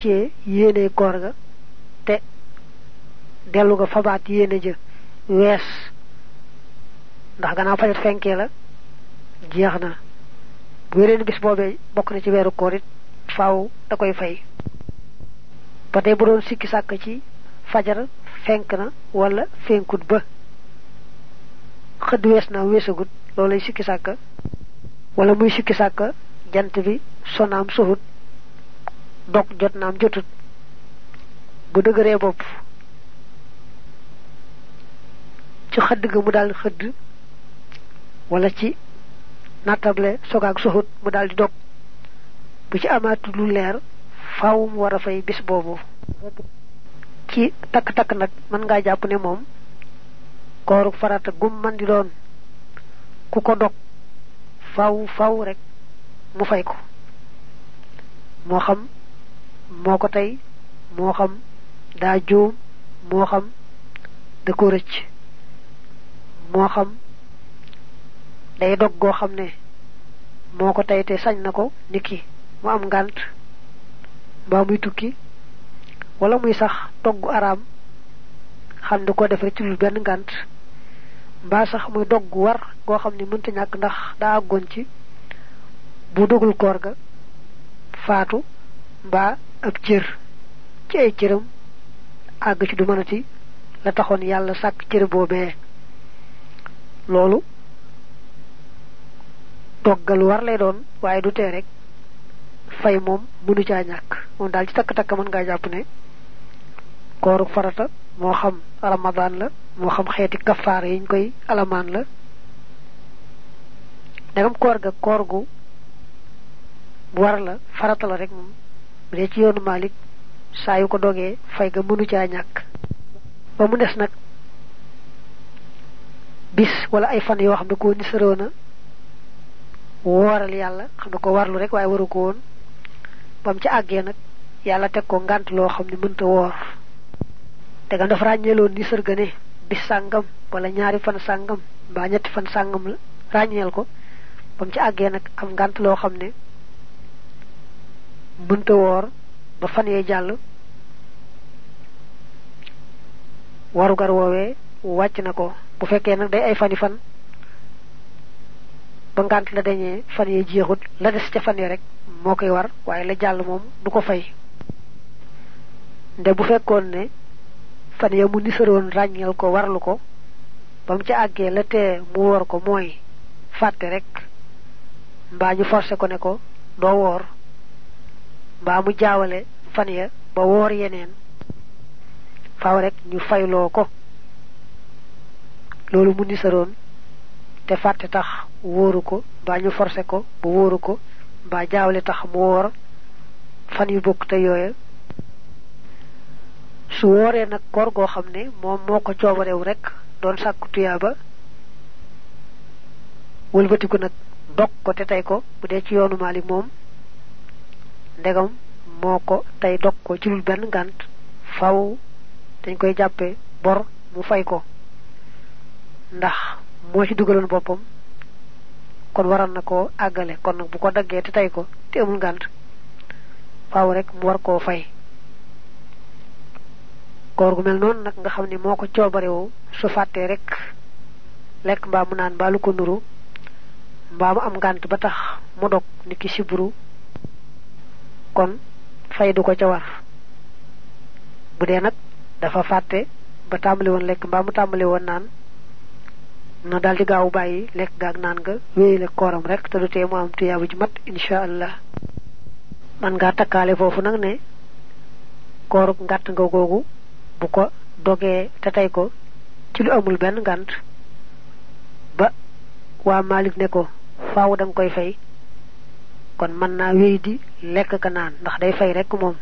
ci yéene koor ga te delu ga fabaat yéene ja wees ndax gannaaw fajar fenkee la jeex na bu yeneen bis boobee bokk na ci weeru koor it faaw da koy fay ba tey bu doon sikki sàkk ci fajar fenk na wala fenkut ba xëdd wees na weesagut loolay sikki sàkk wala muy sikki sàkk jant bi sonaam sohut dog jot naam jotut bu dëgëree bopp ci xëdd ga mu daal xëdd wala ci natable sogaak sohut mu daal di dog bu ci amaatu lu leer faaw mu war a fay bis boobu ci takk-takk nag mën ngaa jàpp ne moom kooru farata gum man di doon ku ko dog faaw rek mu fay ko moo xam moo ko tey moo xam daa juum moo xam da ko rëcc moo xam day dog goo xam ne moo ko tey te sañ na ko niki mu am ngànt mbaa muy tukki wala muy sax toggu araam xam ne ko def rek ci lu benn ngànt mbaa sax muy dog gu war goo xam ne mënta ñàkk ndax daa àggoon ci bu dogul koor ga faatu mbaa ab cër ci ay cëram àgg ci du mënati la taxoon yàlla sàkk cër boobee loolu doggal war lay doon waaye du tee rek fay moom mënu caa ñàkk moom daal ci takk-takk mën ngaa jàpp ne kooru farata moo xam ramadan la moo xam xeeti kafaara yiñ koy alamaan la dagam koor ga koor gu war la farata la rek moom bu dee ci yoonu Malik saa yu ko dogee fay ga mënu caa ñàkk ba mu des nag bis wala ay fan yoo xam ne ko ni sëroona wooral yàlla xam ne ko warlu rek waaye waru ko woon bam ci àggee nag yàlla teg ko ngànt loo xam ne mënta woor te nga dafa ràññeeloon ni sër ga ne bis sàngam wala ñaari fan sàngam mbaa ñetti fan sàngam la ràññeel ko bam ci àggee nag am ngànt loo xam ne mënta woor ba fan yee jàll warugar woowee wàcc na ko bu fekkee nag day ay fan ba ngànt la dañee fan yee jeexut la des ca fan yi rek moo koy war waaye la jàll moom du ko fay nde bu fekkoon ne fan ya mu nisaroon ràññeel ko warlu ko ba mu ca àggee la tee mu woor ko mooy fàtte rek mbaa ñu forcé ko ne ko doo woor mbaa mu jaawale fan ya ba woor yeneen faaw rek ñu fayloo ko loolu mu nisaroon te fàtte tax wóoru ko mbaa ñu forcé ko ba wóoru ko mbaa jaawale tax mu woor fan yu bokk te yooya su wooree nag koor goo xam ne moom moo ko coobarew rek doon sàkku tuyaaba wëlbatiku nag dog ko te tey ko bu dee ci yoonu Maalik moom ndegam moo ko tey dog ko ci lul benn ngànt faw dañ koy jàppe bor mu fay ko ndax moo ci dugaloon boppam kon waral na koo àggale kon nag bu ko daggee te tey ko te amul ngànt faaw rek mu war koo fay koor gu mel noonu nag nga xam ne moo ko coobarewoo su fàttee rek lekk mbaa mu naan mbaa lu ko nuru mbaa mu am ngànt ba tax mu dog ni ki siburu kon fay du ko ca war bu dee nag dafa fàtte ba tàmbali woon lekk mbaa mu tàmbali woon naan na daldi gaaw bàyyi lekk gaag naan nga wéyale kooram rek te du tee mu am tuyaaba ju mat insha allah man ngaa takkaale foofu nag ne koorub ngàtt nga googu bu ko dogee te tey ko ci lu amul benn ngànt ba waa Malik ne ko faaw danga koy fay kon mën naa wéy di lekk ka naan ndax day fay rek moom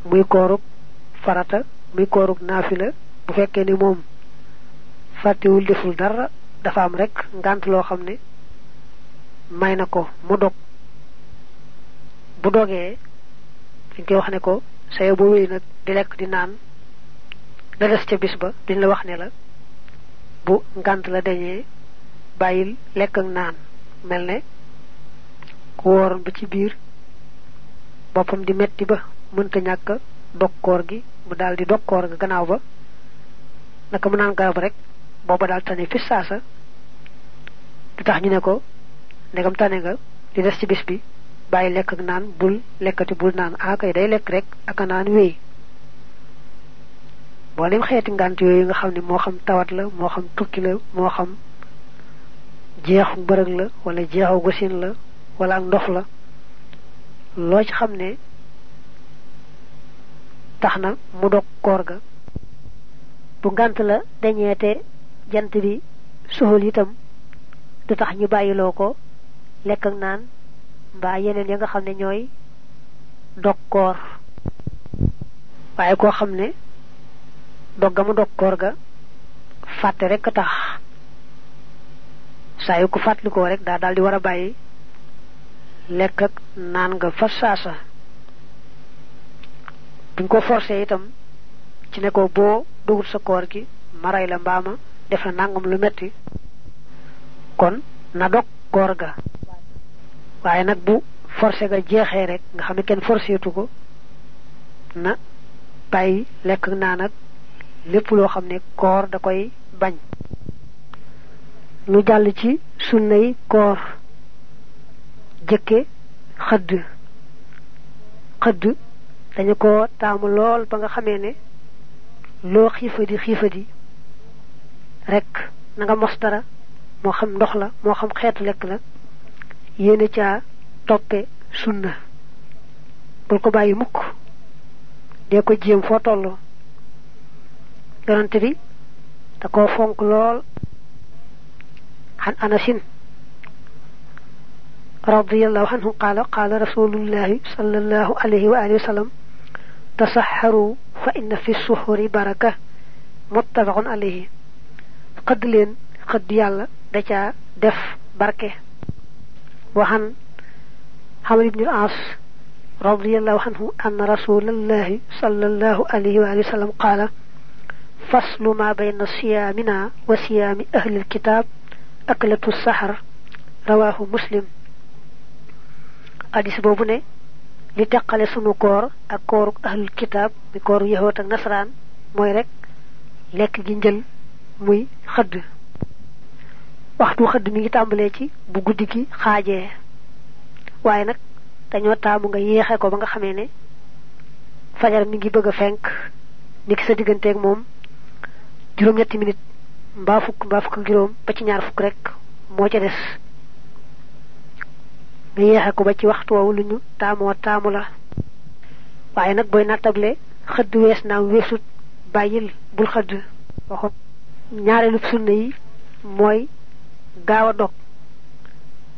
muy koorub farata muy koorub naafila bu fekkee ni moom fàttewul deful dara dafa am rek ngànt loo xam ne may na ko mu dog bu dogee dañ koy wax ne ko saye boo wéy nag di lekk di naan da des ca bis ba duñ la wax ne la bu ngànt la dañee bàyyil lekk ak naan mel ne ku wooroon ba ci biir boppam di metti ba mënta ñàkk dog koor gi mu daal di dog koor ga gannaaw ba naka mu naan garab rek booba daal tane fi saasa du tax ñu ne ko ndegam tane nga di des ci bis bi bàyyi lekk ak naan bul lekkati bul naan kay day lekk rek ak naan wéy boo lim xeeti ngant yooyu nga xam ne moo xam tawat la moo xam tukki la moo xam jeexu bërëg la wala jeexu gosin la wala ak ndox la loo ci xam ne tax na mu dog koor ga bu ngant la dañeete jant bi soxol itam du tax ñu bàyyiloo ko lekk ak naan mbaa yeneen ya nga xam ne ñooy dog koor waaye koo xam ne dogga mu dog koor ga fàtte rek tax saa yu ko fàttalikoo rek daa daal di war a bàyyi lekk ak naan nga fa saasa buñ ko forcé itam ci ne ko boo dugut sa koor gi maray la mbaama def na nangam lu metti kon na dog koor ga waaye nag bu forcé ga jeexee rek nga xam ne kenn forcétu ko na bàyyi lekk ak naan ak lépp loo xam ne koor da koy bañ ñu jàll ci sunnay koor jëkke xëdd dañu ko taamu lool ba nga xamee ne loo xiifadi rek na nga mos dara moo xam ndox la moo xam xeetu lekk la yéene caa toppe sunna bul ko bàyyi mukk dee ko jéem foo tolloo yonante bi da koo fonk lool عن أنس رضي الله عنه قال رسول الله صلى الله عليه وآله وسلم تصحروا فإن في السحور بركة متفق عليه قد لين قد يالا دجا دف بركة وعن حمد بن العاص رضي الله عنه أن رسول الله صلى الله عليه وآله وسلم قال فصل ما بين صيامنا وصيام أهل الكتاب أكلة السحر رواه مسلم حديث بوبو ne li tekkale sunu koor ak kooru ahlul kitab bi kooru yahoot ak nasaraan mooy rek lekk gi njël muy xëdd waxtu xëdd mi ngi tàmbalee ci bu guddi gi xaajee waaye nag dañoo taamu nga yéexe ko ba nga xamee ne fajar mi ngi bëgg a fenk niki sa digganteeg moom juróom-ñetti minute mbaa fukk juróom ba ci ñaar fukk rek moo ca des nga yeexe ko ba ci waxtu woowu lu ñu taamu la waaye nag booy nattable xëdd wees naam weesut bàyyil bul xëdd waxo ñaareelu sunna yi mooy gaaw a dog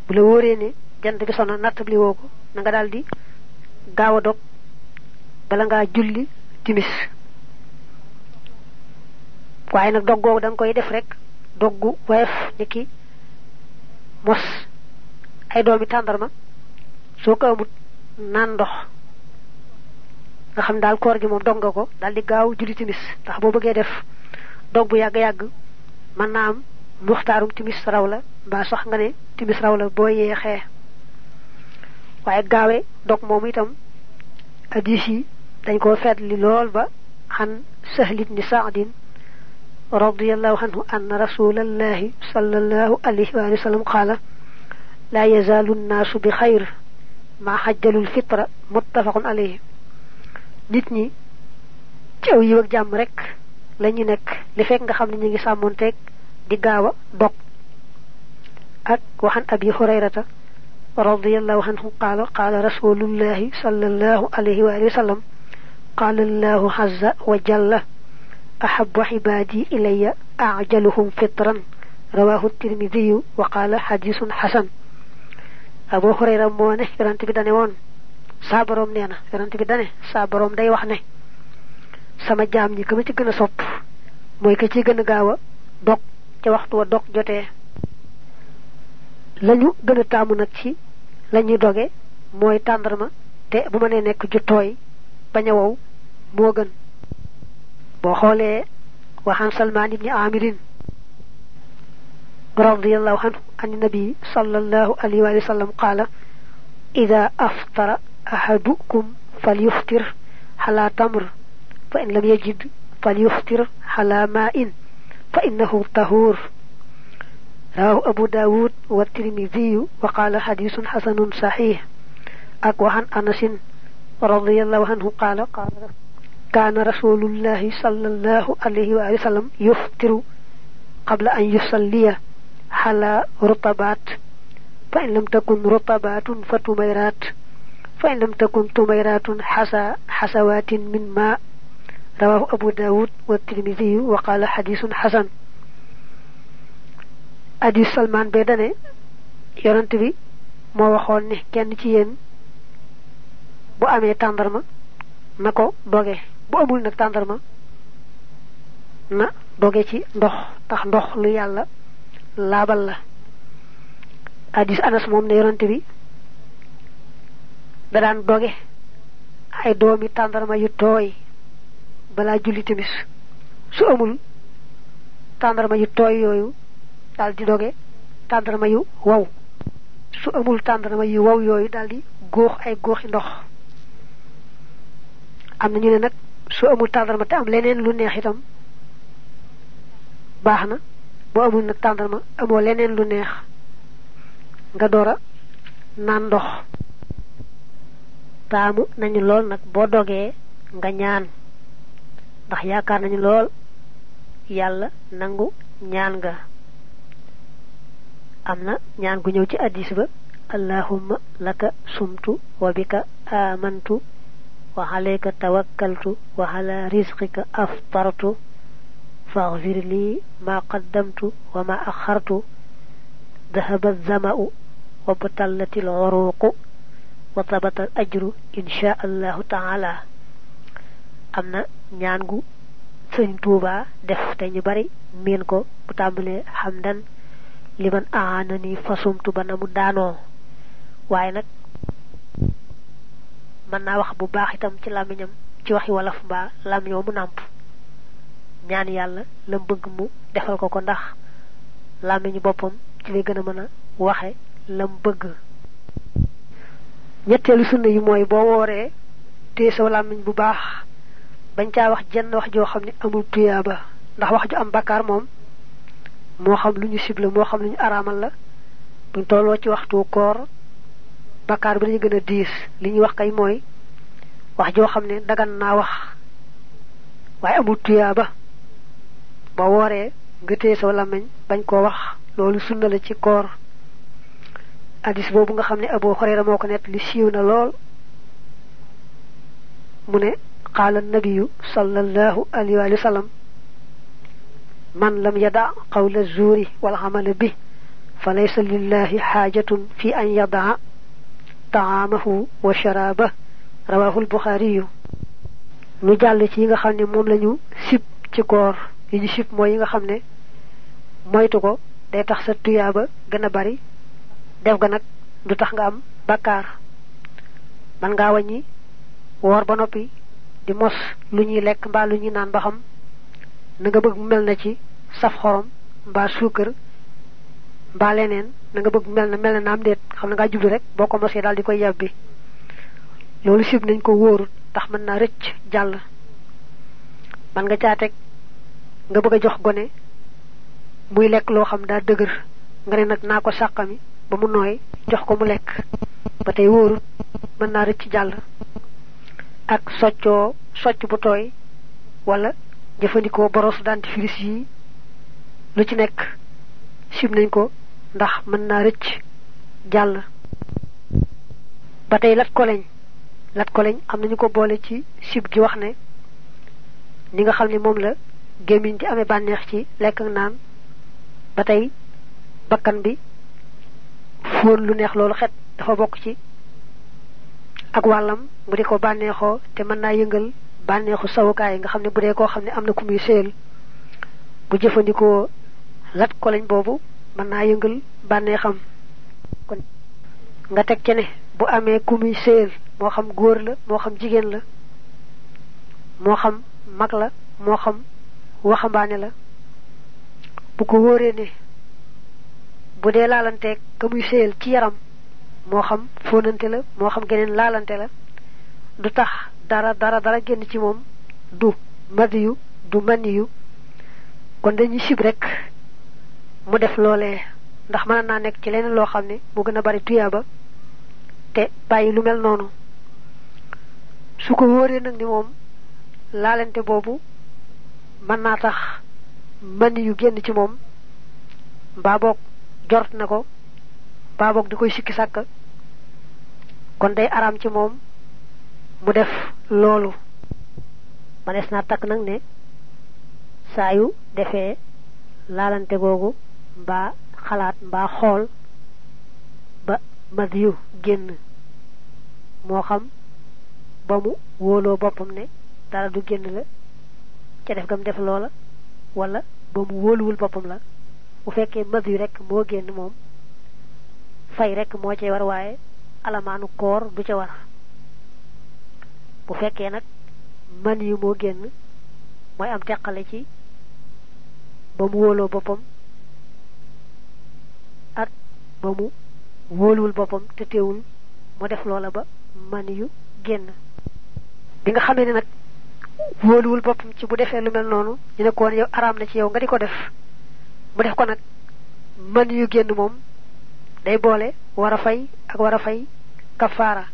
bu la wóoree ne jant bi sona nattable woo ko na nga daal di gaaw a dog bala ngaa julli timis waaye nag dog googu da nga koy def rek doggu woyof niki mos ay doomi tàndarma soo ko amut naan ndox nga xam daal koor gi moom dog nga ko daal di gaaw julli timis ndax boo bëggee def dog bu yàgg-yàgg mën naa am muxtaarum timis raw la mbaa sax nga ne timis raw la boo yeexee waaye gaawee dog moomu itam hadiis yi dañ koo feetli lool ba xan Sahl ibn Sa'd رضي الله عنه أن رسول الله صلى الله عليه وسلم قال لا يزال الناس بخير ما حجلوا الفطر متفق عليه نتني تيو يوك جام رك لا ني نيك لي فك nga xamni ñi ngi samonté di gaawa dog ak waxan abi hurayrata radiyallahu anhu qala rasulullahi sallallahu alayhi wa sallam qala Allahu azza wa jalla أحب عبادي إلي أعجلهم فطرا رواه الترمذي وقال حديث حسن أبو هريرة موانه يرانت بداني وون سابروم نينا يرانت بداني سابروم داي وحنه sama jaam ñi kama ci gëna sopp moy ka ci gëna gaawa dog ci waxtu wa dog jotee lañu gëna taamu nak ci lañu doge moy tandarma te bu ma ne nekk ju tooy baña wow moo gën boo xoolee waxaan Salmaan ibni Aamirin radiyallahu anhu an nabi sallallahu alayhi wa sallam qaala ida aftara ahadukum falyuftir على تمر فإن لم يجد فليفطر على ماء فإنه طهور. رواه أبو داود والترمذي وقال حديث حسن صحيح. أكو عن أنس رضي الله عنه قال كان رسول الله صلى الله عليه وآله وسلم يفطر قبل أن يصلي على رطبات فإن لم تكن رطبات فتميرات فإن لم تكن تميرات حسوات من ماء. رواه أبو داود والترمذي وقال حديث حسن. حديث سلمان بيداني يونت بي مو waxon ni kenn ci yeen bu amé tandarma nako doge bu amul nak tandarma na doge ci ndox tax ndox lu yalla labal la. hadis Anas mom ne yonent bi da daan doge ay doomi tandarma yu tooy bala julli timis su amul tandarma yu tooy yooyu dal di doge tandarma yu waw su amul tandarma yu waw yooyu dal di góox ay góoxi ndox. am na ñu ne nag su amul tandarma te am leneen lu neex itam baax na boo amul nag tandarma amoo leneen lu neex nga doora naan ndox. taamu nañu lool nag boo dogee nga ñaan ndax yaakaar nañu lool yàlla nangu ñaan nga. am na ñaan gu ñëw ci hadis ba allahumma laka sumtu wa bika amantu wa alayka tawakkaltu wa ala rizqika aftartu faghfir li ma qaddamtu wa ma akhartu dhahaba az-zama'u wa batallati al-uruq wa tabata al-ajru insha Allah ta'ala. amna ñaan gu Sëriñ Tuuba def te ñu bari min ko bu tàmbalee hamdan liman aanani fasumtu ba namu daanoo waaye nag mën naa wax bu baax itam ci làmmiñam ci waxi wolof mbaa làmmiñoo mu nàmp ñaan yàlla lam bëgg mu defal ko ko ndax làmmiñu boppam ci lay gën a mën a waxe lam bëgg. ñetteelu sunna yi mooy boo wooree téye sa làmmiñ bu baax bañ caa wax jenn wax joo xam ne amul tuyaaba ndax wax ju am bakkaar moom moo xam lu ñu sibla moo xam lu ñu araamal la buñ tolloo ci waxtu koor bakkaar bi dañu gën a diis. li ñuy wax kay mooy wax joo xam ne dagan naa wax waaye amul tuyaaba boo wooree nga téye sa làmmiñ bañ koo wax loolu sunna la ci koor. hadis boobu nga xam ne Abu Hurayra moo ko net li siiw na lool mu ne qaala nabiyu sallallahu alayhi wa sallam man lam yada qawla zuri wal amala bi falaysa lillahi xaajatun fi an yadaa taamahu wa sharaba. rawahu al-Bukhari. nu jàll ci yi nga xam ne moom lañu sib ci koor. yi ñu sib mooy yi nga xam ne moytu ko day tax sa tuyaaba gën a bari def ga nag du tax nga am bakkaar. man ngaa wàññi woor ba noppi di mos lu ñuy lekk mbaa lu ñuy naan ba xam na nga bëgg mel na ci saf xorom mbaa suukar mbaa leneen na nga bëgg mel na naam déet xam na ngaa jublu rek boo ko mosee daal di koy yàbbi. loolu sib nañ ko wóorut tax mën naa rëcc jàll. man nga caa teg nga bëgg a jox gone muy lekk loo xam daa dëgër nga ne nag naa ko sàqami ba mu nooy jox ko mu lekk ba tey wóorut mën naa rëcc jàll. ak socc bu tooy wala jëfandikoo boros dentifrice yi lu ci nekk sib nañ ko ndax mën naa rëcc jàll. ba tey lat koleñ am nañu ko boole ci sib gi wax ne ni nga xam ne moom la gémmiñ ci amee bànneex ci lekk ak naan ba tey bakkan bi fóon lu neex loolu xet dafa bokk ci ak wàllam mu di ko bànneexoo te mën naa yëngal bànneexu sawukaay nga xam ne bu dee koo xam ne am na ku muy séel bu jëfandikoo lat koleñ boobu mën naa yëngal bànneexam. kon nga teg ci ne bu amee ku muy séel moo xam góor la moo xam jigéen la moo xam mag la moo xam waxambaane la bu ko wóoree ne bu dee laalanteeg ka muy séel ci yaram moo xam fóonante la moo xam geneen laalante la du tax dara génn ci moom du madiyu du maniyu kon dañuy sib rek mu def loolee ndax mën naa nekk ci leneen loo xam ne mu gën a bari tuyaaba te bàyyi lu mel noonu su ko wóoree nag ni moom laalante boobu mën naa tax maniyu génn ci moom mbaa boog jort na ko mbaa boog di koy sikki sàkk kon day araam ci moom mu def loolu manees naa takk nag ne saa yu defee laalante googu mbaa xalaat mbaa xool ba madiyu génn moo xam ba mu wóoloo boppam ne dara du génn la ca def gam def loola wala ba mu wóoluwul boppam la bu fekkee madiyu rek moo génn moom fay rek moo cay war waaye alamaanu koor du ca war bu fekkee nag maniyu moo génn mooy am teqale ci ba mu wóoloo boppam ak ba mu wóoluwul boppam te teewul mu def loola ba maniyu génn bi nga xamee ne nag wóoluwul boppam ci bu defee lu mel noonu ñu ne ko woon yow araam na ci yow nga di ko def mu def ko nag maniyu génn moom day boole war a fay ak war a fay kafaara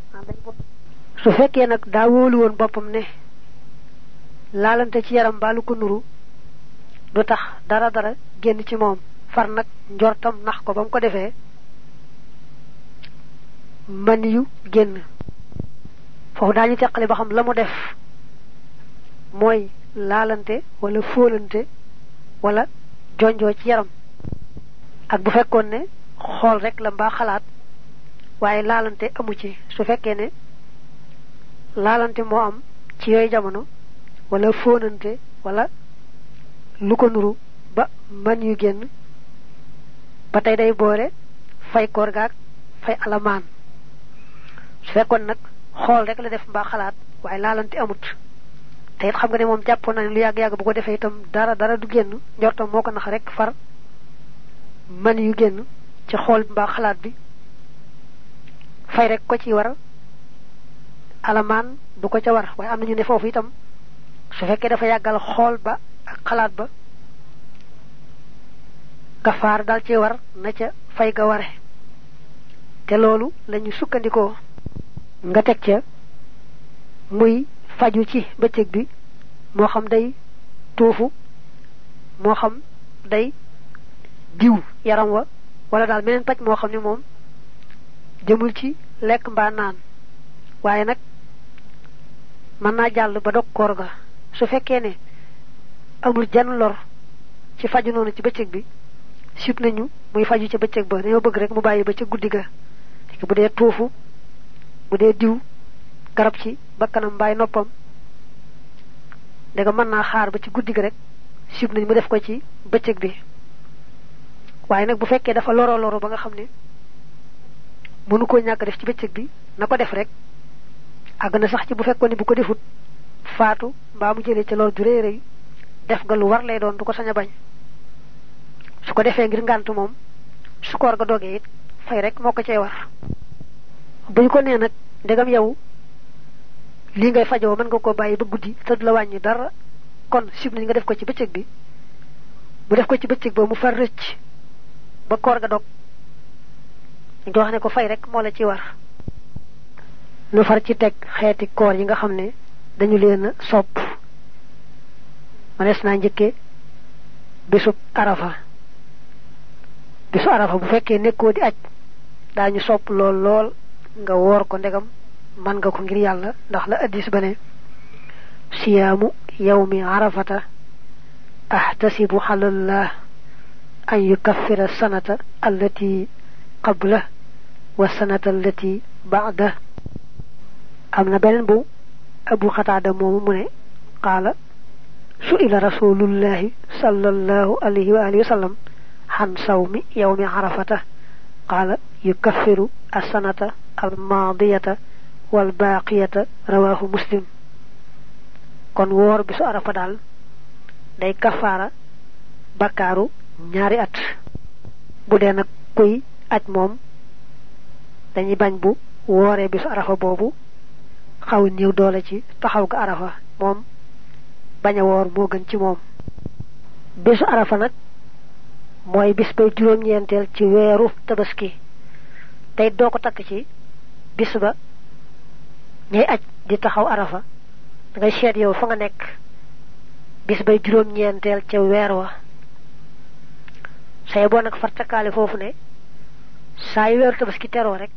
su fekkee nag daa wóolu woon boppam ne laalante ci yaram baalu ko nuru du tax dara génn ci moom far nag njortam nax ko ba mu ko defee maniyu génn foofu daañu teqale ba xam la mu def mooy laalante wala fóolante wala jonjoo ci yaram ak bu fekkoon ne xool rek la mbaa xalaat waaye laalante amu ci su fekkee ne laalante moo am ci yooyu jamono wala fóonante wala lu ko nuru ba man yu génn ba tey day boole fay koor gaag fay alamaan su fekkoon nag xool rek la def mbaa xalaat waaye laalante amut te it xam nga ne moom jàppoon na ne lu yàgg-yàgg bu ko defee itam dara du génn njortam moo ko nax rek far man yu génn ci xool mbaa xalaat bi fay rek ko ci war alamaan du ko ca war waaye am nañu ne foofu itam su fekkee dafa yàggal xool ba ak xalaat ba kafaar dal ci war na ca fay ga ware te loolu lañu sukkandikoo nga teg ca muy faju ci bëccëg bi moo xam day tuufu moo xam day diw yaram wa wala daal meneen paj moo xam ne moom jëmul ci lekk mbaa naan waaye nag mën naa jàll ba dog koor ga su fekkee ne amul jenn lor ci faju noonu ci bëccëg bi sib nañu muy faju ci bëccëg ba dañoo bëgg rek mu bàyyi ba ca guddi ga bu dee tuufu bu dee diw garab ci bakkanam mbaay noppam danga mën naa xaar ba ci guddi ga rek sib nañ mu def ko ci bëccëg bi waaye nag bu fekkee dafa loro ba nga xam ne mënu koo ñàkk def ci bëccëg bi na ko def rek àgg na sax ci bu fekkoon ne bu ko defut faatu mbaa mu jëlee ca lor ju rëy rëy def nga lu war lay doon du ko sañ a bañ su ko defee ngir ngànt moom su koor ga dogee it fay rek moo ko cay war buñ ko nee nag ndegam yow lii ngay fajoo mën nga koo bàyyi ba guddi te du la wàññi dara kon sib nañ nga def ko ci bëccëg bi bu def ko ci bëccëg ba mu far rëcc ba koor ga dog nga wax ne ko fay rek moo la ci war nu far ci teg xeeti koor yi nga xam ne dañu leen a sopp manees naa njëkke bisub arafa bu fekkee nekkoo di aj daañu sopp lool nga woor ko ndegam man nga ko ngir yàlla ndax la addis ba ne siyaamu yawmi arafata ahtasibu xalallah an yukaffira sanata allati qabla wa sanata allati ba'da am na beneen bu abu xataada moomu mu ne qaala su'ila rasulullahi sallallahu alayhi wa alihi wa sallam xan sawmi yawmi arafata qaala yukaffiru as-sanata al-maadiyata wal baaqiyata rawaahu muslim kon woor bisu arafa daal day kafaara bakkaaru ñaari at bu dee nag kuy aj moom dañuy bañ bu wooree bisu arafa boobu xaw niw doole ci taxaw ga arafa moom baña woor moo gën ci moom bisu arafa nag mooy bis bay juróom-ñeenteel ci weeru tabaski tey doo ko takk ci bis ba ñay aj di taxaw arafa da ngay seet yow fa nga nekk bis bay juróom-ñeenteel ca weer wa say boo nag far takkaale foofu ne saa yu weeru tabaski teroo rek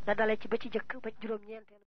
la dale ci ba ci jëkk ba juróom-ñeenteel